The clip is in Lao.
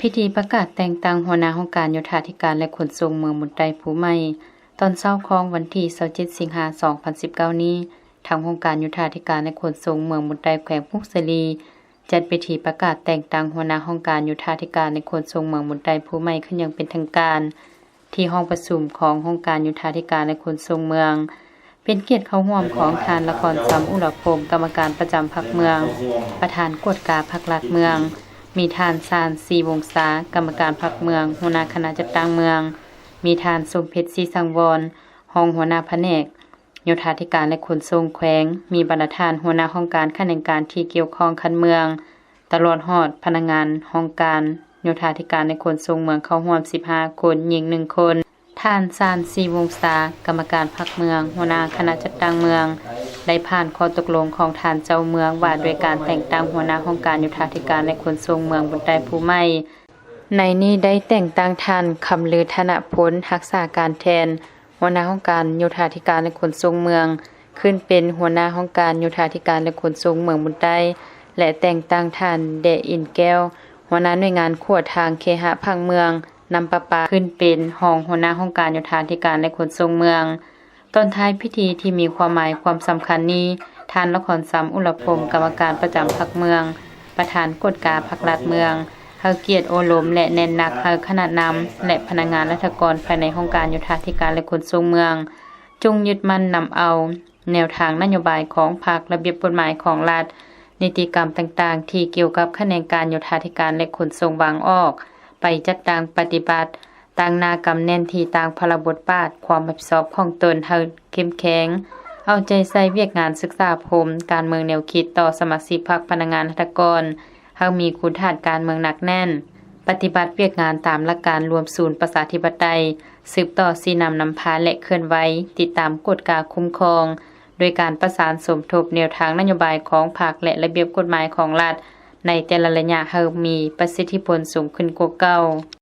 ພິທີປະກາດແຕ່ງຕັ້ງຫົວໜ້າຫ້ອງການໂຍທາທິການ ແລະ ຂົນສົ່ງເມືອງບຸນໃຕ້ຜູ້ໃໝ່ ຕອນເຊົ້າຂອງວັນທີຊາວເຈັດ ສິງຫາ ສອງພັນສິບເກົ້ານີ້, ທາງຫ້ອງການໂຍທາທິການ ແລະ ຂົນສົ່ງເມືອງບຸນໃຕ້ ແຂວງຜົ້ງສາລີ ຈັດພິທີປະກາດແຕ່ງຕັ້ງຫົວໜ້າຫ້ອງການໂຍທາທິການ ແລະ ຂົນສົ່ງເມືອງບຸນໃຕ້ຜູ້ໃໝ່ຂຶ້ນຢ່າງເປັນທາງການ ທີ່ຫ້ອງປະຊຸມຂອງຫ້ອງການໂຍທາທິການ ແລະ ຂົນສົ່ງເມືອງ. ເປັນກຽດເຂົ້າຮ່ວມຂອງທ່ານ ລະຄອນຊຳ ອຸລະພົມ ກຳມະການປະຈຳພັກເມືອງ, ປະທານກວດກາພັກລັດເມືອງ, ມີທ່ານ ຊານ ສີວົງສາ ກຳມະການພັກເມືອງ, ຫົວໜ້າຄະນະຈັດຕັ້ງເມືອງ, ມີທ່ານ ສົມເພັດ ສີສັງວອນ ຮອງຫົວໜ້າພະແນກໂຍທາທິການ ແລະ ຂົນສົ່ງແຂວງ, ມີບັນດາທ່ານຫົວໜ້າຫ້ອງການຂະແໜງການທີ່ກ່ຽວຂ້ອງຂັ້ນເມືອງ, ຕະຫຼອດຮອດພະນັກງານຫ້ອງການໂຍທາທິການ ແລະ ຂົນສົ່ງເມືອງເຂົ້າຮ່ວມສິບຫ້າຄົນ, ຍິງໜຶ່ງຄົນ. ທ່ານ ຊານ ສີວົງສາ ກຳມະການພັກເມືອງ, ຫົວໜ້າຄະນະຈັດຕັ້ງເມືອງ ໄດ້ຜ່ານຂໍ້ຕົກລົງຂອງທ່ານເຈົ້າເມືອງ ວ່າດ້ວຍການແຕ່ງຕັ້ງຫົວໜ້າຫ້ອງການໂຍທາທິການ ແລະ ຂົນສົ່ງເມືອງບຸນໃຕ້ຜູ້ໃໝ່. ໃນນີ້ໄດ້ແຕ່ງຕັ້ງທ່ານ ຄຳລື ທະນະພົນ ຮັກສາການແທນ ຫົວໜ້າຫ້ອງການໂຍທາທິການ ແລະ ຂົນສົ່ງເມືອງ ຂຶ້ນເປັນຫົວໜ້າຫ້ອງການໂຍທາທິການ ແລະ ຂົນສົ່ງເມືອງບຸນໃຕ້ ແລະ ແຕ່ງຕັ້ງທ່ານ ແດອິນແກ້ວ ຫົວໜ້າໜ່ວຍງານຂົວທາງເຄຫະຜັງເມືອງ ນ້ຳປະປາ ຂຶ້ນເປັນຮອງຫົວໜ້າຫ້ອງການໂຍທາທິການ ແລະ ຂົນສົ່ງເມືອງ. ຕອນທ້າຍພິທີທີ່ມີຄວາມໝາຍຄວາມສຳຄັນນີ້, ທ່ານ ລະຄອນຊຳ ອຸລະພົມ ກຳມະການປະຈຳພັກເມືອງ, ປະທານກວດກາພັກລັດເມືອງ ໃຫ້ກຽດໂອ້ລົມ ແລະ ແນະນຳໃຫ້ຄະນະນຳ ແລະ ພະນັກງານລັດຖະກອນພາຍໃນຫ້ອງການໂຍທາທິການ ແລະ ຂົນສົ່ງເມືອງ ຈົ່ງຍຶດໝັ້ນນຳເອົາແນວທາງນະໂຍບາຍຂອງພັກ, ລະບຽບກົດໝາຍຂອງລັດ, ນິຕິກຳຕ່າງໆທີ່ກ່ຽວກັບຂະແໜງການໂຍທາທິການ ແລະ ຂົນສົ່ງວາງອອກ ໄປຈັດຕັ້ງປະຕິບັດ, ຕັ້ງໜ້າກຳແໜ້ນທີ່ຕາມພາລະບົດບາດ, ຄວາມຮັບຜິດຊອບຂອງຕົນໃຫ້ເຂັ້ມແຂງ, ເອົາໃຈໃສ່ວຽກງານສຶກສາອົບຮົມການເມືອງແນວຄິດຕໍ່ສະມາຊິກພັກ, ພະນັກງານລັດຖະກອນ ໃຫ້ມີຄູນຖາດການເມືອງໜັກແໜ້ນ, ປະຕິບັດວຽກງານຕາມຫຼັກການລວມສູນປະຊາທິປະໄຕ, ສືບຕໍ່ຊີ້ນຳນຳພາ ແລະ ເຄື່ອນໄຫວ, ຕິດຕາມ, ກວດກາ, ຄຸ້ມຄອງ ໂດຍການປະສານສົມທົບແນວທາງນະໂຍບາຍຂອງພັກ ແລະ ລະບຽບກົດໝາຍຂອງລັດ ໃນແຕ່ລະໄລຍະໃຫ້ມີປະສິດທິຜົນສູງຂຶ້ນກວ່າເກົ່າ.